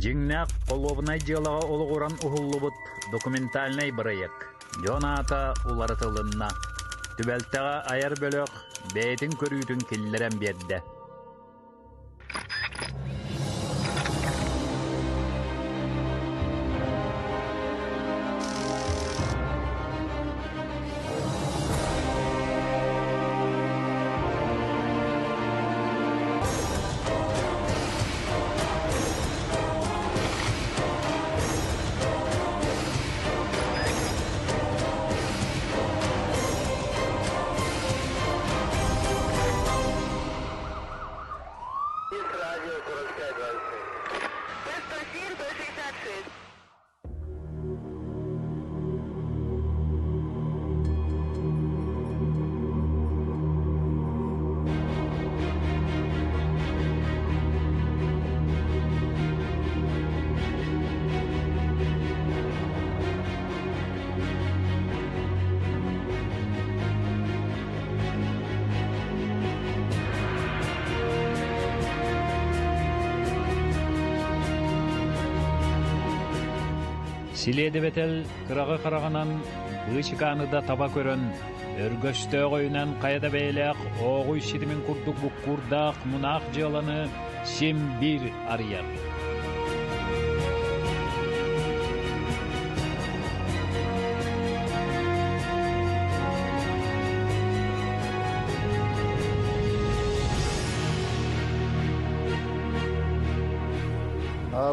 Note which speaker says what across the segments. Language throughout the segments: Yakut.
Speaker 1: Дьиҥнээх холуобунай дьыалаҕа олоҕуран уһуллубут документальнай бырайыак. Дьон аата уларытылынна. Түбэлтэҕэ айар бөлөх бэйэтин көрүүтүн киллэрэн биэрдэ. Силиэдэбэтэл кыраҕы хараҕынан быычыкааны да таба көрөн, өргөстөөх өйүнэн хайа да бэйэлээх ооҕуй ситимин курдук буккуурдаах мунаах дьыаланы син биир арыйар.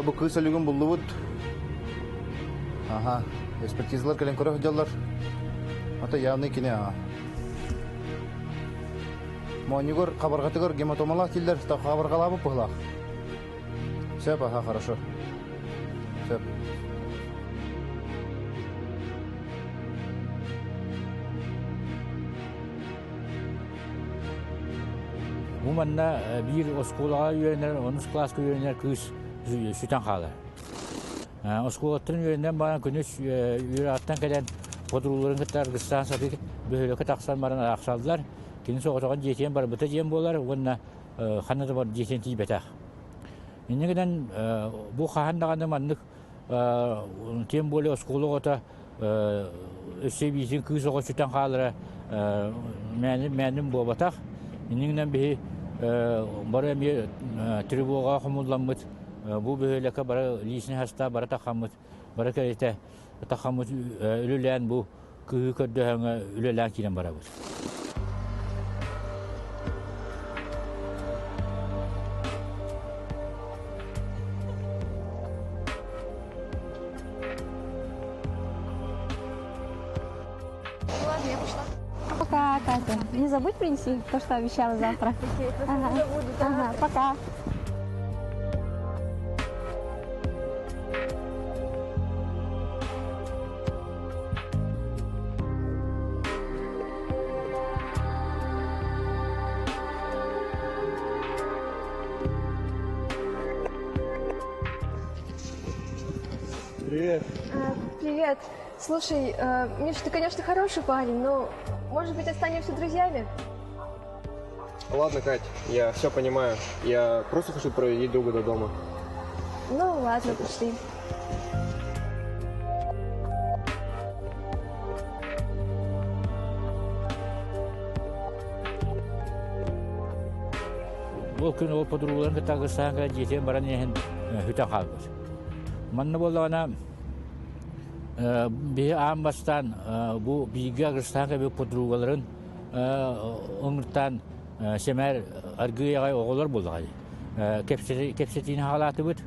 Speaker 2: Бу кыыс өлүгүн буллубут. Аха, экспертизалар кэлэн көрө сылдьаллар. Ата явный кини аа. Моонньугар хабарҕатыгар гематомалаах дииллэр, хабарҕалаабыт быһылаах. Сөп, аха, хорошо. Сөп.
Speaker 3: Бу манна биир оскуолаҕа үөрэнэр, онус кылааска үөрэнэр кыыс сүтэн хаалар. Оскуолаттан үөрэнэн баран күнүс үөрэҕиттэн кэлэн подрууларын кытта аргыстаан сатыы бөһүөлэккэ тахсан баран арахсаллар. Кини соҕотоҕун дьиэтигэр барбыта диэн буолар уонна ханна да бар дьиэтин тиийбэтэх. Инньэ гынан бу хаһан даҕаны маннык тем более оскуола оҕото өссө эбиитин кыыс оҕо сүтэн хаалара мээним буолбатах. Инньэ гынан биһи бары эмиэ тревогаҕа хомулламмыт бу бөһүөлэккэ бары личный состав бары тахаммыт бары кэриэтэ тахаммыт үлэлээн бу кыыһы көрдөһөҥө үлэлээн киирэн барабыт.
Speaker 4: Ладно, я пошла. Пока, Катя. Не забудь принести то, что обещала завтра. Ага. Ага, пока.
Speaker 2: Привет.
Speaker 4: А, привет. Слушай, Миш, ты, конечно, хороший парень, но, может быть, останемся друзьями?
Speaker 5: Ладно, Кать, я все понимаю. Я просто хочу проводить друга до дома.
Speaker 4: Ну, ладно, пошли.
Speaker 3: Ол күн ол подругаларын кытта агыстаан кэлэн дьиэтигэр баран иһэн сүтэн хаалбыт. Манна буоллаҕына биһи аан бастаан бу бииргэ агыстаан кэлбит подругаларын ыҥыртаан сэмээр аргыый аҕай оҕолор буоллаҕа дии. Кэпсэтиини хаалаатыбыт.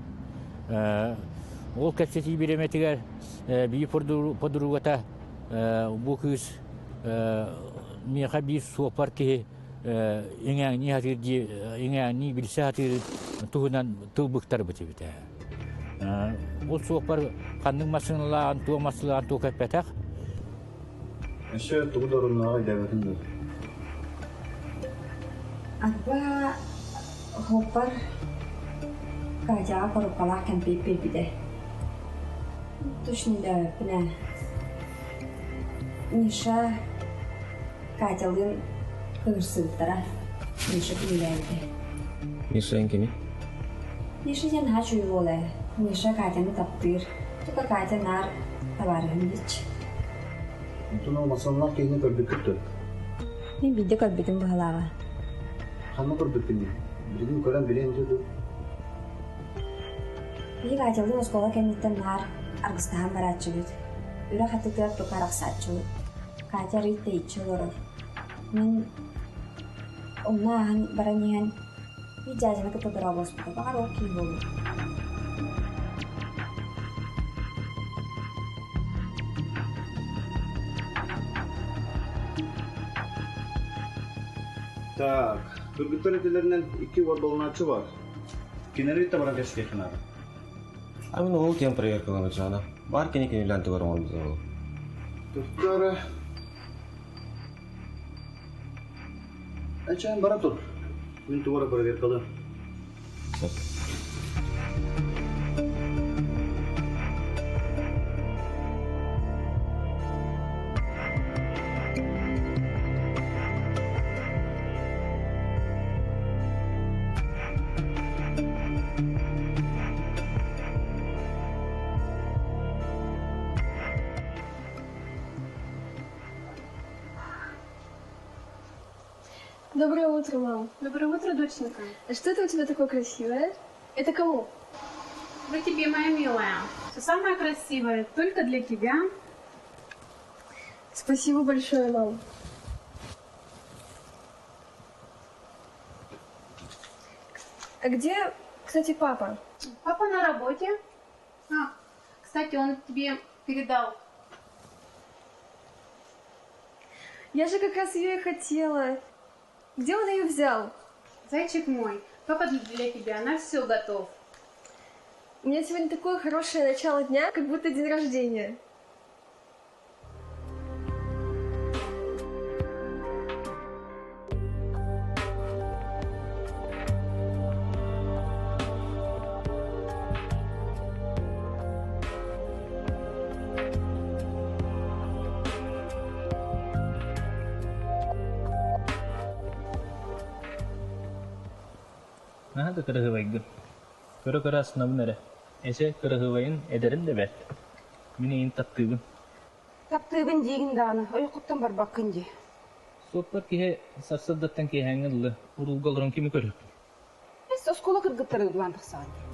Speaker 3: Ол кэпсэтии бириэмэтигэр биир подругата бу кыыс миэхэ биир суоппар киһи иҥээҥнии сатыыр дии иҥээҥнии билсэ сатыыр туһунан тыл быктарбыт эбит Ол суоппар ханнык массыыналааҕын, туох массыыналааҕын туох эппэтэх.
Speaker 2: Өссө тугу да оруннааҕы өйдөөбөтүм дуо?
Speaker 6: Арба хоппар Катяҕа коробкалаах кэмпиэт биэрбитэ. Точно өйдөөбөппүн ээ. Миша Катялыын кыырсыбыттара. Миша күнүүлээбитэ.
Speaker 5: Миша эн кими?
Speaker 6: Миша диэн наһаа үчүгэй уол ээ. Миша Катяны таптыыр. Тука Катя наар табаарыһым диэччи.
Speaker 2: Онтон ол масаллаах киһини көрбүккүт дуо?
Speaker 6: Мин биирдэ көрбүтүм быһалааҕа.
Speaker 2: Ханна көрбүккүнүй? Билигин көрөн билиэн дуу?
Speaker 6: Биһиги Катялыын оскуола кэнниттэн наар аргыстаһан барааччыбыт. Үрэх аттытыгар тука арахсааччыбыт. Катя арыый тэйиччи олорор. Мин онно ааһан баран иһэн биир дьээдьэни кытта дорооболоспута. Баҕар ол киһи буолуо.
Speaker 2: Так, кыргыттар этилэринэн икки уорбаланааччы бар. Кинилэри да баран кэпсэтиэххэ наада.
Speaker 7: А мин ол кем проверкаланычаана. Бар кини кинилэн тугар оҥорбута ол.
Speaker 2: Туттара Эчээн бара тур. Мин тугу эрэ проверкалыам.
Speaker 7: Сөп.
Speaker 8: Доброе утро, мам.
Speaker 9: Доброе утро, доченька.
Speaker 8: А что это у тебя такое красивое? Это кому?
Speaker 9: Это тебе, моя милая. Все самое красивое только для тебя.
Speaker 8: Спасибо большое, мам. А где, кстати, папа?
Speaker 9: Папа на работе. А, кстати, он тебе передал.
Speaker 8: Я же как раз ее и хотела. Где он ее взял?
Speaker 9: Зайчик мой, папа для тебя на все готов.
Speaker 8: У меня сегодня такое хорошее начало дня, как будто день рождения.
Speaker 10: Наһаа да кыраһыабайгын. Көрө-көрө астынабын эрэ. Эчэ кыраһыабайын эдэрин да бэрт. Мин эйигин таптыыбын.
Speaker 11: Таптыыбын диигин даҕаны, ойоххуттан барбаккын дии.
Speaker 10: Суоппар киһи сарсыардаттан киэһээҥҥи дылы уруулга олорон кими көрүөхпүн?
Speaker 11: Эс оскуола кыргыттарын ылан тахсаҕын дии.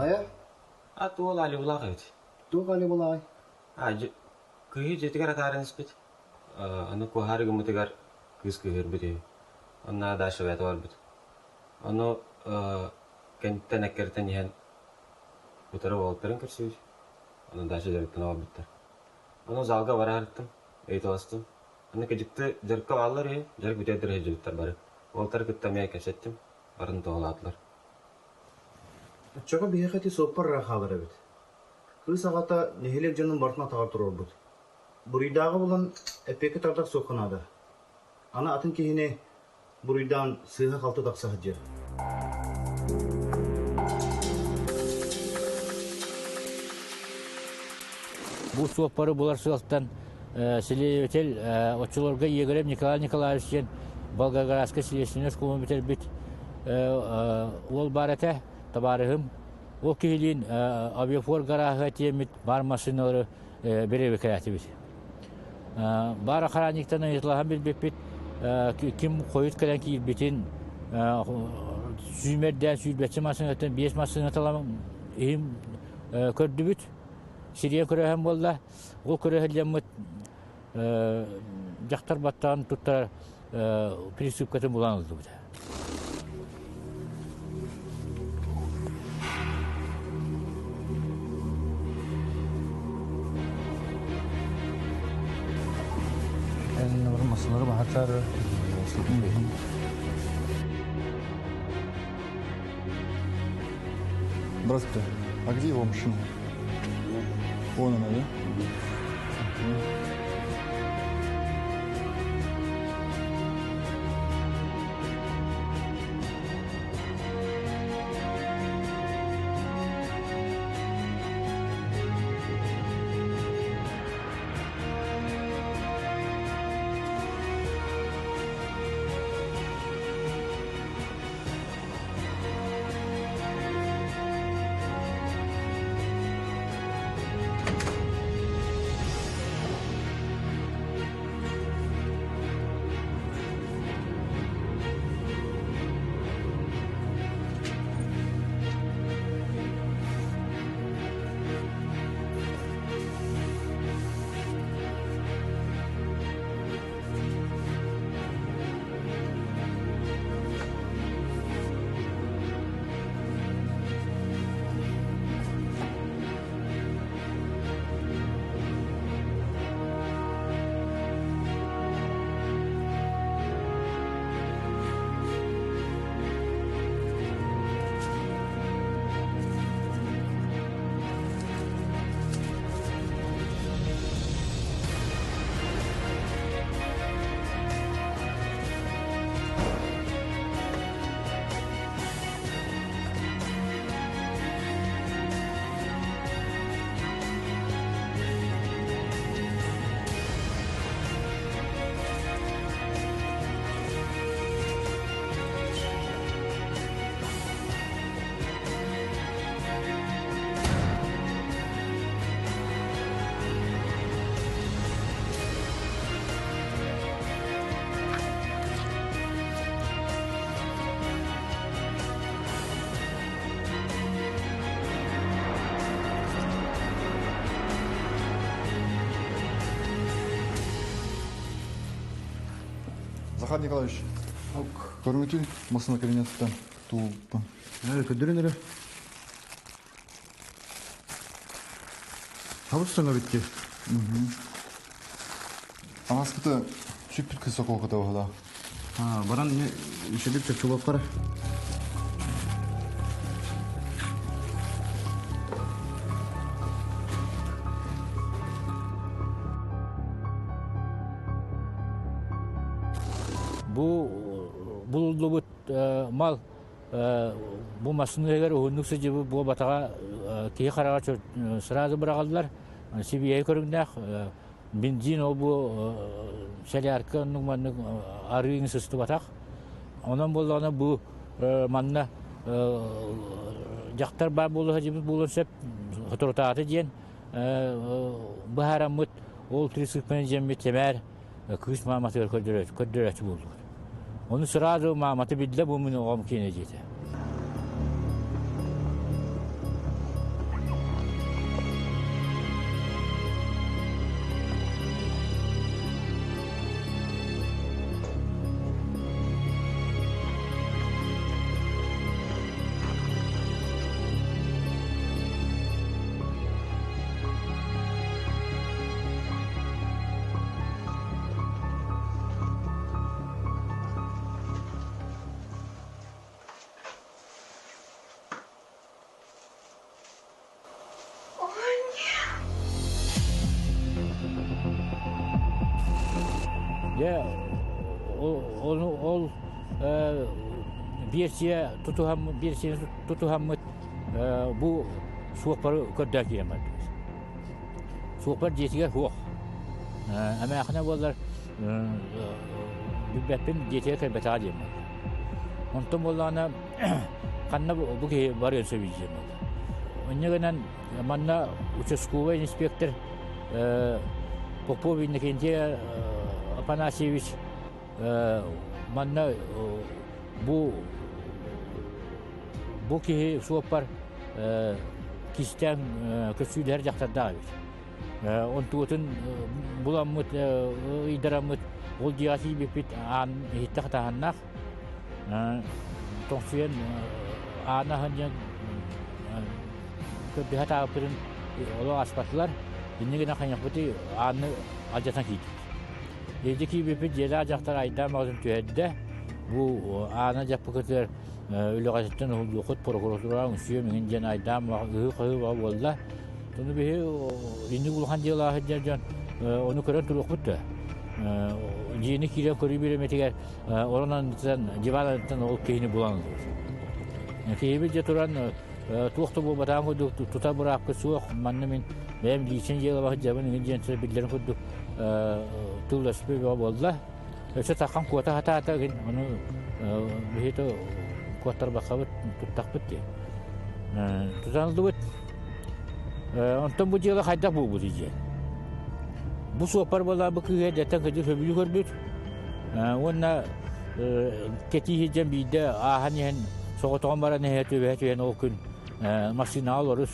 Speaker 2: Хайа?
Speaker 7: А туол алибулаах эбит.
Speaker 2: Туох алибулааҕый?
Speaker 7: А кыыһы дьиэтигэр атааран испит. Аны куоһаары гыммытыгар кыыс кыыһырбыт үһү. Онно Даша бэйэтэ барбыт. Ону кэнниттэн эккирэтэн иһэн утары уолаттарын көрсүбүт. Ону Даша дьарыктана барбыттар. Ону залга бараартым, ыйыталастым. Аны кыдьыкты дьарыкка бааллар үһү, дьарык бүтэр сылдьыбыттар бары. Уолаттары кытта эмиэ кэпсэттим, барын туһалаатылар.
Speaker 2: Оччоҕо биһиэхэ ити суоппар эрэ хаалар эбит. Кыыс аҕата нэһилиэк дьонун барытын атаҕар туруорбут. Буруйдааҕы булан эппиэккэ тардар суохха наада. Аны атын киһини буруйдаан сыыһа-халты тахса сылдьар.
Speaker 3: Бу суоппары булар сыалтан следователь оччолорго Егорев Николай Николаевич диэн Волгоградскай следственнай школаны бүтэрбит уол баар этэ, табаарыһым. Ол киһилиин авиафор гарааһыга тиэммит баар массыыналары бэрэбиэркэлээтибит. Баар охранниктан ыйыталаһан билбиппит, ким хойут кэлэн киирбитин, сүүмэрдээн сүүрбэччэ массыынаттан биэс массыына талан иһин көрдүбүт. Сирийэ көрөһөн буолла. Ол көрөһөллөммүт дьахтар баттаан туттарар присыпкатын булан ылдыбыт.
Speaker 2: Масалары баһатар
Speaker 12: Здравствуйте. А где его машина? Вон она, да? Захар Николаевич, көрүҥүтүй массыына кабинеттан туултан.
Speaker 2: Көрдөрүн эрэ. Хабыс саҥа битти.
Speaker 12: Аҥаскыта сүппүт кыз соколката баһыла.
Speaker 2: Баран үчүгүп чопчулуохтара.
Speaker 3: Бу булуллубут мал бу массыыныгар уһуннук сылдьыбыт буолбатаҕа киһи хараҕа сразу быраҕаллар. Сибиэһэй көрүҥнээх бензин ол бу солярка оннук маннык арыыны сыстыбатах. Онон буоллаҕына бу манна дьахтар баар буола сылдьыбыт буолуон сөп соторутааҕыта диэн быһаараммыт ол трисыкпын дьэммит сэмээр кыыс мааматыгар көрдөрөөччү буоллубут. Ону сразу маамата биллэ бу мин оҕом киэнэ диэтэ.
Speaker 8: Ой, нет!
Speaker 3: Дьэ, ол, ол биэрсийэ тутуһаммыт, биэрсийэни тутуһаммыт бу суоппары көрдөөн киирэн бардыбыт. Суоппар дьиэтигэр суох. Эмээхинэ буоллар билбэппин дьиэтигэр кэлбэтэҕэ диэн буолла. Онтон буоллаҕына ханна бу киһи барыан сөбүй диэн буолла. Инньэ гынан манна участковай инспектор Попов Иннокентий Афанасьевич манна бу бу киһи суоппар кистээн көссүүлэһэр дьахтардаах эбит. Онтугутун буламмыт, ыйдараммыт, ол дьиэҕэ тиийбиппит аан иһиттэх таһаннаах. Тоҥсуйан ааны аһан диэн көрдөһө таабыппытын олох аспатылар. Инньэ гынан хайыахпытый ааны алдьатан киирдибит. Дьиэдьи киирбиппит дьиэлээх дьахтар айдаан баҕатын түһэрдэ. Бу аана дьаппыкытыгар үлэҕититтэн уһуллуоххут прокуратураҕа үҥсүөм иҥин диэн айдаан ыһыы-хаһыы буолла. Ону биһи инник улахан дьыалаах сылдьар дьон ону көрөн туруохпут да. Дьиэни киирэн көрүү бириэмэтигэр орон анныттан, диван анныттан ол киһини булан ыллыбыт. Киһибит дьэ туран туох да буолбатаҕын курдук тута быраапка суох, манна мин бэйэм лиичэн дьыалаба сылдьабын иҥин диэн биллэрин курдук тылласпыт бөҕө буолла. Өссө таххан куота сатаата гин ону биһи куоттарбаккабыт туттахпыт дии. Тутан ыллыбыт. Онтон бу дьыала хайдах буолбутуй диэн. Бу суоппар буолла бу кыыһы эрдэттэн кырдьык сөбүлүү көрбүт. Уонна кэтии сылдьан биирдэ ааһан иһэн соҕотоҕун баран иһэ түбэһэ түһэн ол күн массыынаҕа олорус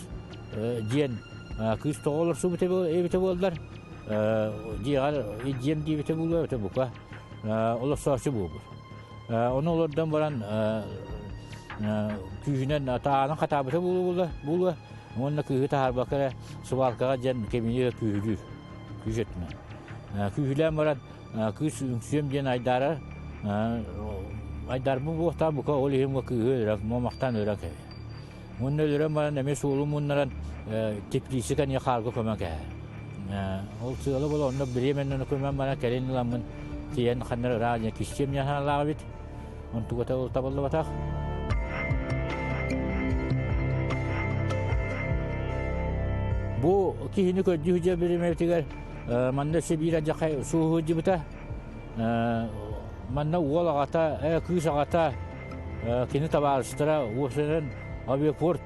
Speaker 3: диэн кыыс тоҕо олорсубут эбитэ буоллар дьиэҕэр дьиэм диэбитэ буолуо эбэтэ бука олорсооччу буолбут. Ону олордон баран күүһүнэн таанан хатаабыта буолуо буолуо уонна кыыһы таһаарбакка эрэ сыбаалкаҕа диэн кэмини күүһүлүүр күүс өттүнэн. Күүһүлээн баран кыыс үҥсүөм диэн айдаарар айдаарбын буолуохтаах бука ол иһин кыыһы өлөрөн муомахтаан өлөрөн кэбиһэр. Уонна өлөрөн баран эмиэ суолу муннаран теплица кэннигэ хаарга көмөн кэһэр. Ол сыала буола онно бириэмэннэн көмөн баран кэлин ыламмын тиийэн ханна ыраах диэн кистиэм диэн санаалаах эбит. Онтугата ол табыллыбатах. Бу киһини көрдүү сылдьар бириэмэтигэр манна өссө биир алдьархай суоһу сылдьыбыта. Манна уол аҕата, кыыс аҕата Кини табаарыстара уопсайынан авиапорт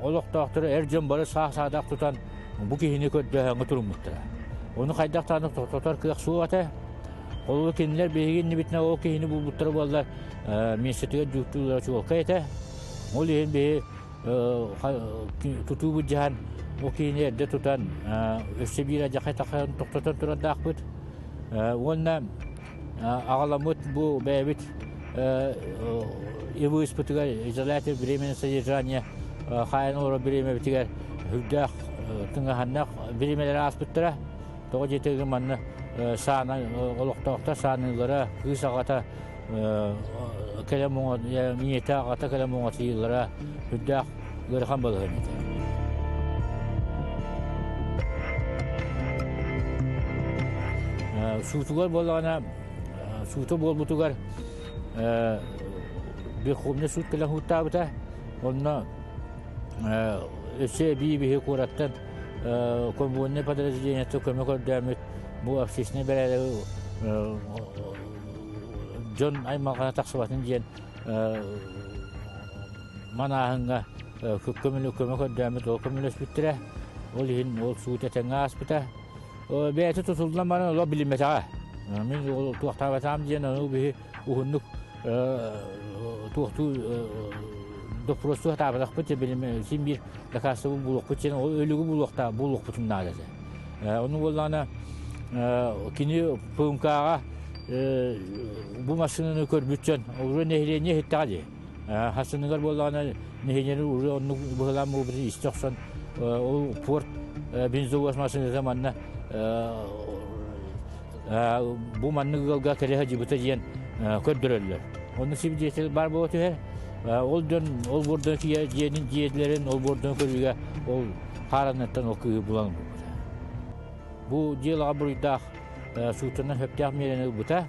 Speaker 3: олохтоохторо эр дьон бары саа-саадах тутан бу киһини көрдөөһөҥҥө туруммуттара. Ону хайдах даҕаны тохтотор кыах суох этэ. Ол кинилэр биһиги иннибитинэ ол киһини булбуттара буоллар миэстэтигэр дьууктууллара чуолкай этэ. Ол иһин биһи тутуу былдьаһан ол киһини эрдэ тутан өссө биир алдьархай тахсан тохтотон турардаахпыт. Уонна. Аҕаламмыт бу бэйэбит ИВС-пытыгар изолятор временное содержание хаайан олорор бириэмэбитигэр үрдээх тыҥаһаннах бириэмэлэр ааспыттара. Тоҕо диэтигин манна саана олохтоохтор сааныылара, кыыс аҕата кэлэн муҥа ийэтэ аҕата кэлэн муҥатыйыылара үрдээх ыарахан балаһыанньа этэ. Суутугар буоллаҕына, суута буолбутугар Верховный суут кэлэн һууттаабыта. Онно өссө эбии биһи куораттан коммунальнай подразделениета көмө көрдөөммүт бу общественнай бэрээдэги дьон аймалҕана тахсыбатын диэн манааһыҥҥа көмөлө көмө көрдөөммүт ол көмөлөспүттэрэ. Ол иһин ол суут этэҥҥэ ааспыта. Бэйэтэ тутуллан баран олох билиммэтэҕэ. Мин ол туохтаабатаҕым диэн ону биһи уһуннук туохтуу доппуруостуу сатаабатахпыт син биир дакаастабыл булуохпут диэн ол өлүгү булуохта булуохпутун наада этэ. Ону буоллаҕына кини ПМК-ҕа бу массыынаны көрбүт дьон уже нэһилиэнньэ иһиттэҕэ дии. Хасыныгар буоллаҕына нэһилиэнньэни уже оннук быһылаан буолбутун истэ охсон ол порт бензовоз массыыната манна бу маннык ыалга кэлэ сылдьыбыта диэн көрдөрөллөр. Онно сибидиэтэл баар буола түһэр. Ол дьон ол буордун дьиэнин дьиэлэрин ол буордун көрүүгэ ол хаараныттан ол кыыһы булан ылбыта. Бу дьыалаҕа буруйдаах сууттанан сөптөөх миэрэни ылбыта.